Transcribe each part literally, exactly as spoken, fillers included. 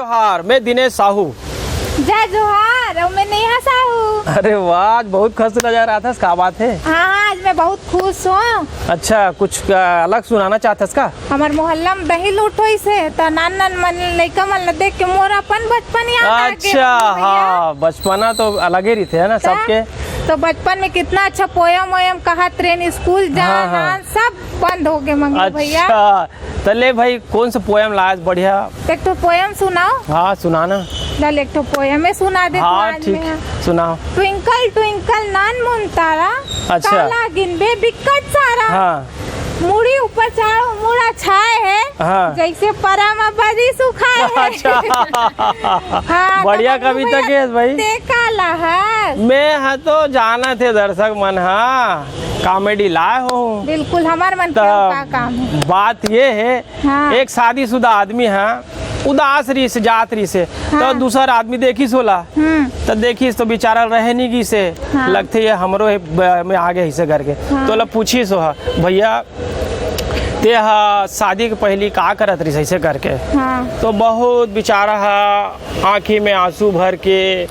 जोहार, मैं दिनेश साहू। जय जोहार, अउ मैं नेहा साहू। अरे वाह, आज बहुत खुश नजर आथस, का बात हे? हाँ, हाँ, आज मैं बहुत खुश हूँ। अच्छा, कुछ, अ, अलग सुनाना चाहथस का? हमर मोहल्ला में दही लूट होइस हे, त नान नान मन लइका मन ल देख के मोर अपन बचपन याद आ गे अच्छा, भैया। हाँ, बचपना तो अलगे रहिथे, है ना, त, सबके। तो बचपन में कितना अच्छा पोयम वोयम कहत रहेन, स्कूल जाना, हाँ, हाँ। सब बंद हो गे मंगलू भैया। अच्छा, त ले भाई, कौन सा पोयम लायस बढ़िया? एक ठो पोयम सुनाओ। हाँ, सुना ना। चल, एक ठो पोयम में सुना दे तू हाँ, आज ठीक, में। सुनाओ। Twinkle twinkle नान मुन तारा, अच्छा। काला गिनबे बिक्कट सारा। हाँ। मुड़ी ऊपर चार मुड़ा छाए हे, हाँ। जैसे परा म बरी सुखाए हे। अच्छा। हाँ, तो बढ़िया मंगलू कविता भैया, के हे भाई। ते का लाहस? मैं हा तो जानत हे दर्शक मन हा, comedy लाए हो। बिल्कुल, हमर मन के त का काम हे? बात ये हे, हाँ। एक शादीशुदा आदमी ह, उदास रहिस, जात रहिस हे, हाँ। त दूसर आदमी देखिस ओला, हम्म। त देखिस त बेचारा रहे नहीं गिस हे, हाँ। लगथे ये हमरो हे ब-, में आ गे हे अइसे करके। हाँ। त ओला पूछिस ओह, "भैया, ते ह शादी के पहिली का करत रहिस अइसे करके?" हाँ। त बहुत बेचारा ह आँखी में आंसू भर के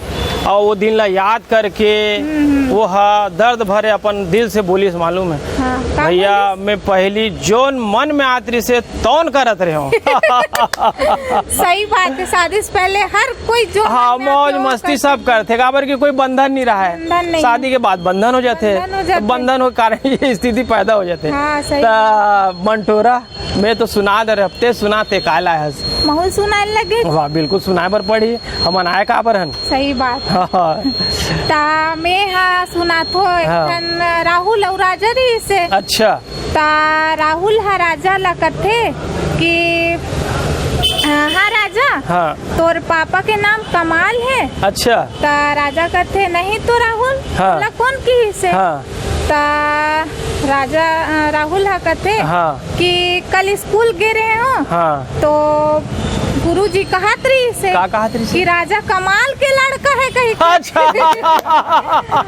अउ वो दिन ला याद करके हम्म, हम्म। वो ह दर्द भरे अपन दिल से बोलिस, मालूम हे? हाँ, का भैया, बोलिस? मैं पहिली जोन मन में आत रहिस हे, तौन करत रहेंव। सही बात हे, शादी से पहले हर कोई जो हाँ, मन में आत मौज रहे, वो मस्ती करत सब रहे। करथे, काबर कि कोई बंधन नहीं रहा हे। बंधन नहीं। शादी के बाद बंधन हो जाथे। बंधन हो जाथे। बंधन हो कारण ये स्थिति पैदा हो जाथे। हाँ, सही त बात। मंटोरा, मैं तो सुना दे रहे, ते सुना, ते काय लाए हस? महू सुनाए लगे। वाह, बिल्कुल सुनाए बर पड़ी, हमन आए काबर हन? सही बात। हाँ, हाँ। त मैं हा सुनाथो एक हाँ। ठन राहुल अउ राजा रहिस हे। अच्छा। त राहुल ह राजा ला कथे कि, "हाँ राजा, हाँ। तोर पापा के नाम कमाल हे।" अच्छा। त राजा कथे, "नहीं तो राहुल, हाँ। तोला कौन किहिस हे?" हाँ। त राजा, अ, राहुल ह कथे हाँ। कि कल स्कूल गे रहेंव, हाँ। तो गुरुजी कहत रहिस हे का कहत रहिस हे? कि राजा कमाल के लड़का हे कहिके। अच्छा।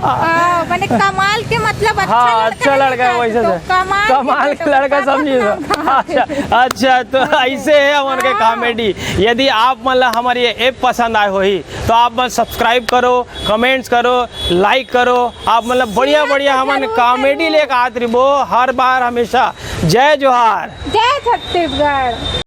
हाँ, माने कमाल के मतलब अच्छा हाँ, लड़का अच्छा हे लड़का हे, कहिके। वैसे तो से। कमाल कमाल के के लड़का लड़का समझी समझी। अच्छा, अच्छा, तो ऐसे हे हमन के हाँ। Comedy। यदि आप मन ला हमर ये app पसंद आए होही, तो आप मन subscribe करो, comments करो, like करो। आप मतलब बढ़िया share बढ़िया तो हमन जरूर comedy करो। लेके आत रहिबो हर बार हमेशा। जय जोहार। जय छत्तीसगढ़।